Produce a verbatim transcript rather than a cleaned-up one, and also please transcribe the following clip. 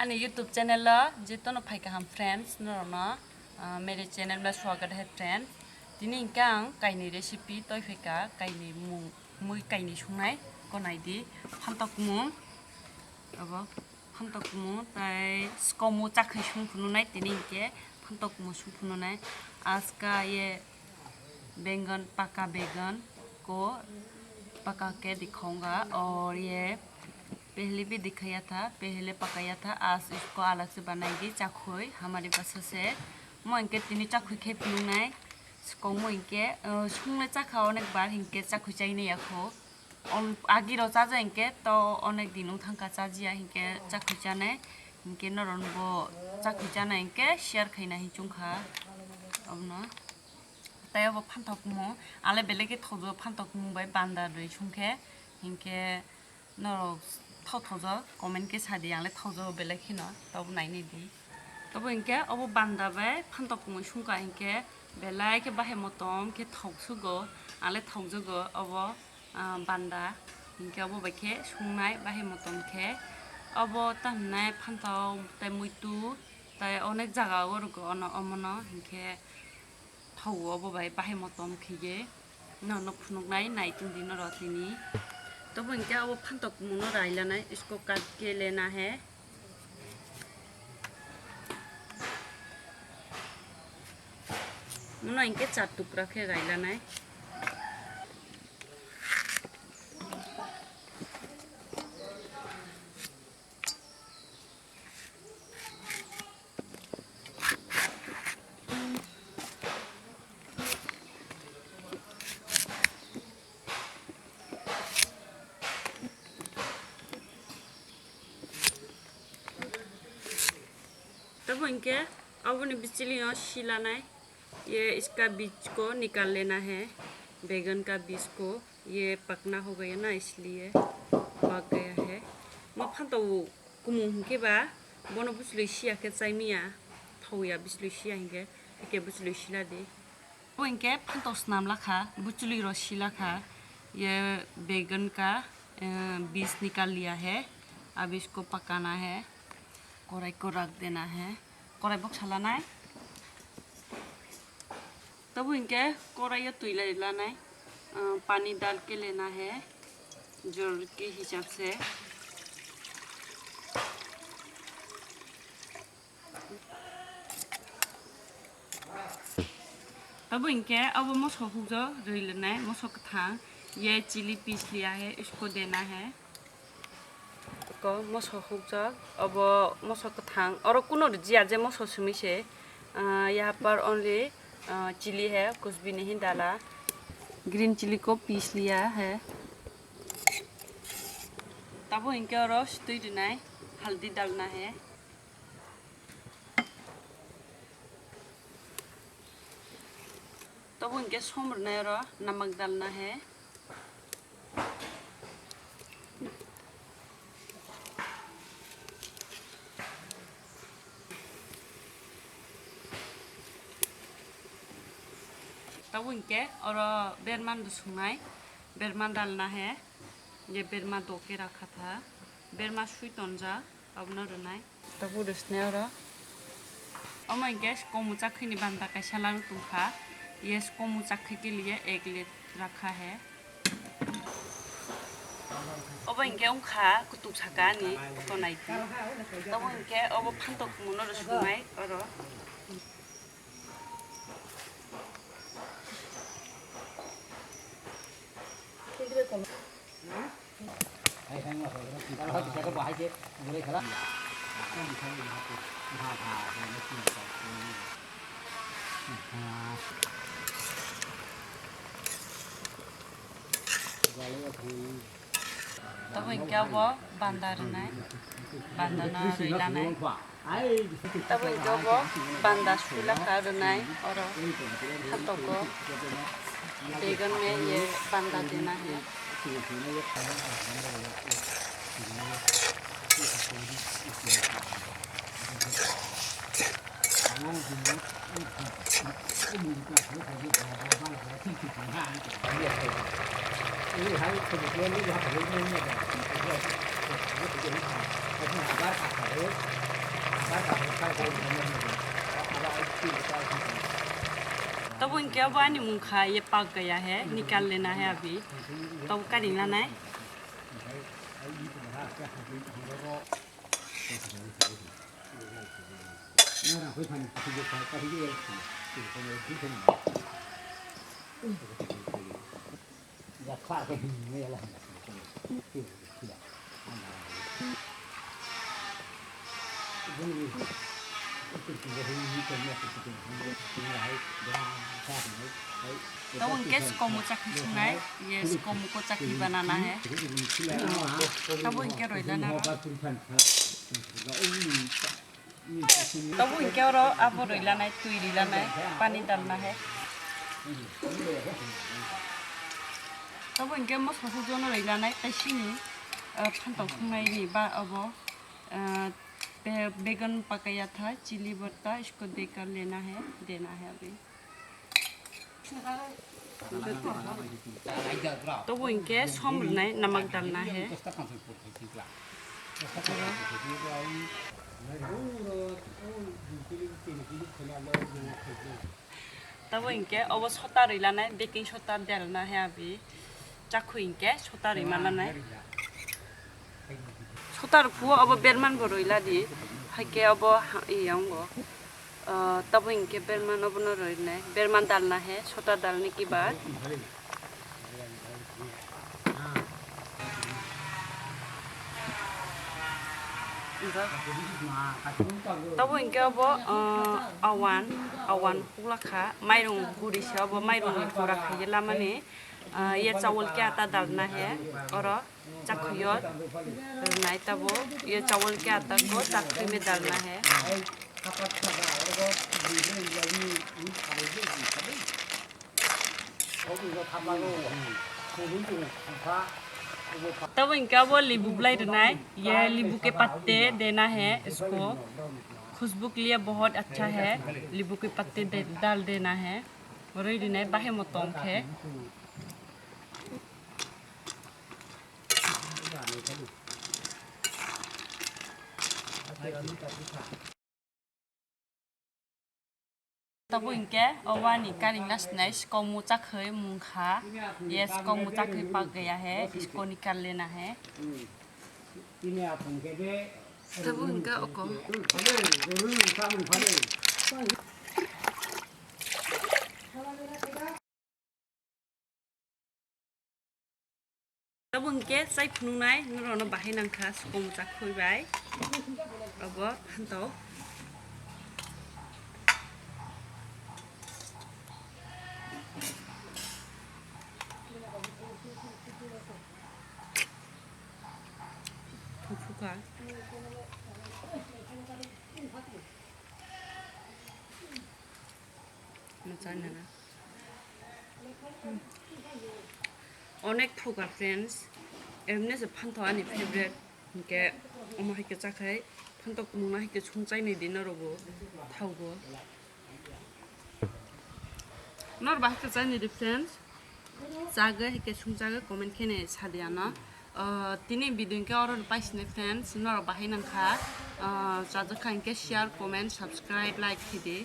Ani YouTube channel o je tono phai kaham friends, norokno, ah, mere channel ma swagat hai friends. Tini hwnkhe ang kainwi recipe toi phaikha, kainwi mung, mui kainwi sungnai, konai di, phantok mung, abo phantok mung, tai skomu chakhwi sung phununai, tini hwnkhe phantok mung sung phununai. Aska ye Bengan, paka bengan ko paka ke dikhonga, और ये पहले भी दिखाया था, पहले पकाया था, आज इसको अलग से बनाएगी, chakhwi हमारी भाषा से। Mo hwnkhe tini chakhwi khe phunuknai, skomu hwnkhe, uh, sungle chakha onek bar hwnkhe chakhwi chainai yakho. On-, agiro chaja hwnkhe to onek din wng thangkha chajiya hwnkhe chakhwi chanai, hwnkhe norokbo chakhwi chanai hwnkhe share khaina hinwi chungkha abono. Tai obo phantok mung, ale belai khe thokjak phantok mung bai banda rwi sungkhe, hinkhe norok thok thokjak comment khe sadi, ale thokjak belai kheno, tobo nainai di. Tobo hinkhe obo banda bai phantok mung sungkha hinkhe belai khe bahai motom khe thok sugo, ale thokjago obo, ah, banda, hinkhe obo bai khe sungnai bahai motom khe. Obo ta hwnai phantok tai muitu tai onek jaga o rwgo ono omono hinkhe. Thogo obo bai bahai motom khege. Nono phunuknai nai tongdi norok tini. Tobo hinkhe obo phantok mungno railanai, isko kat ke lena hai. Mono hinkhe char tukra khe railanai. Tabo hinkhe aboni bichilio silanai, ye iska bij ko nikal lena hai, began ka bij ko. ये पकना हो गया ना, इसलिए पक गया है। Mo phantok kumung hinkhe ba, bono buchilwi siya khe chai miya, thauya buchilwi siya hinkhe, hake buchilwi sila di. Bo hinkhe phantok snam lakha, buchilwi rw sila kha, ये बेगन का, अ, बीज निकाल लिया है, अब इसको पकाना है, कढ़ाई को रख देना है, कढ़ाई bok salanai. Tabo hinkhe korai o twi lai lanai, ah, pani dal ke lena hai, zor ke hisab se. Tabo hinkhe abo moso hukjak rwi lanai, moso kwthang, ye chili piece liya hai, isko dena hai. Ko moso hukjak, obo moso kwthang, oro kuno rwjiya je moso simi se, ah, यहाँ पर only, ah, chili hai, कुछ भी नहीं डाला, green chili को पीस लिया है. Tabo hinkhe oro sitwi rwnai, haldi dalna hai. Tabo hinkhe som rwnai oro, namak dalna hai. Tabo hinkhe oro berma do sungnai, berma dalna hai, je berma do khe rakha tha, berma sui tonjak, abono rwnai. Tabuk rwsne oro. Omo hinkhe skomu chakhwini banda kaisa laru tongkha. Ye skomu chakhwi ke liye ek lit rakha hai. Obo hinkhe wngkha kutuk saka ani tonai di. Tamo hinkhe obo phantok kumono rwsuknai oro. Tabuk hinkhe obo banda rwnai, banda no rwi lanai. Tabuk hinkhe obo banda sui lakha rwnai oro phantogo, begon me ye banda dena hai. Tabo hinkhe abo ani mung kha, ye pak gaya hai, nikal lena hai abhi. Tabo karing lanai. Tabo hinkhe sikomu chakri sungnai, ye sikomu ko chakri banana hai. Tabo hinkhe roilana. Tabo hinkhe oro abo rwi lanai, twi rwi lanai, pani dalna hai. Tabo hinkhe mosla hujono rwi lanai, tei sini, ah, phantok thwngnaini ba abo, ah, be-, begon pakaya tha, chili botta, isko dekar lena hai, dena hai abhi. Tobo hinkhe som rwnai namak dalna hai. Tobo hinkhe obo sota rwi lanai, baking sota dalna hai abhi. Chakhu hinkhe sota rwi ma lanai. Sotar phuo obo berman bo rwi ladi, haikhe obo ha-, iya wngo. Ah, tabo hinkhe berman obono rwinai, berman dalna hai, sotar dalni kibar. Tabo hinkhe obo, ah, awan, awan pukla kha, mairung guri se obo, mairungni gura khaiye lamani. Ah, ye chawal ke ata dalna hai, oro. Chakhuyo rwnai tabo, ye chawal ke atta ko chakhui me dalna hai. Tabo hinkhe abo libu blai rwnai, ye libu ke patte dena hai isko, khushbu ke liye bahut acha hai, libu ke patte de, dal dena hai, rwi rwnai bahai mo tong khe. Tabo hinkhe obo ani karing lasnai sikomu chakhwi mung kha. Yes, sikomu chakhwi pak gaya hai, isko nikal lena hai. Tabo hinkhe oko. Tabuk hinkhe chai phunuknai norokno bahai nangkha, sikomu chakhui bai. Abo phantok. Thuphuka. Mwchai nana. Onek thuka friends, emne se phantok ani favorite, hinkhe omo hai khe chakhai phantok mungna hai khe sung chainai di norokbo thaogo. Norokbo hai khe chainai di friends, chagwi hai khe sung chagwi comment khe nai sadi ano. Ah, tini video hinkhe oro paisini friends, norok bahai nangkha, ah, chajak kha hinkhe share, comment, subscribe, like khe di.